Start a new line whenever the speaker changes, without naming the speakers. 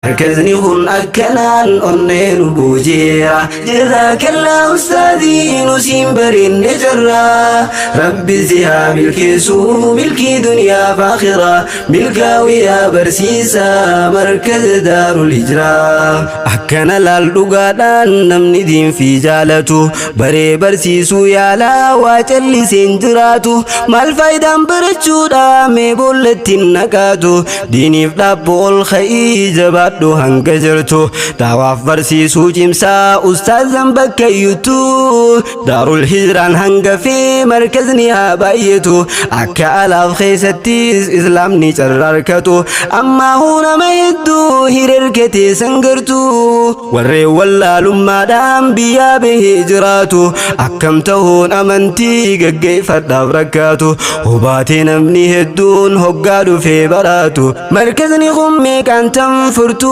Markazni kun akkanaan onnee nu boojeera. Jazaakallaa ustaazii, nu siin bareenne jirra. Rabbi si haa milkeessuu milkii duniyaa fi akhiraa. Milkaawii barsiisaa markaza Daarul Hijiraa. Akkana laal, dhugaadhaan namni diinfii jaalatu baree barsiisuu yaalaa waa calliseen jiraatu. Maal faayidaan barachuudha mee boollatti naqaatu? Diiniif dhaabbu ol ka'ii jabaadhu hanga jirtu. Daawaaf barsiisuu cimsaa ustaazan bakka iyyuttu. Daarul Hijraan hanga fi markazni haa baay'atu. Akka alaaf keessattis islaamni carraarkatu. Ammaa nama hedduu hirerkatee sangartu. Warreen wallaalummaadhaan biyyaa bahee jiraatu akkam ta'uun amantii gaggeeffadhaaf rakkaatu? Hubaatee namni hedduun hoggaa dhufee baraatu. Markazni kun meeqaan tan furtuu.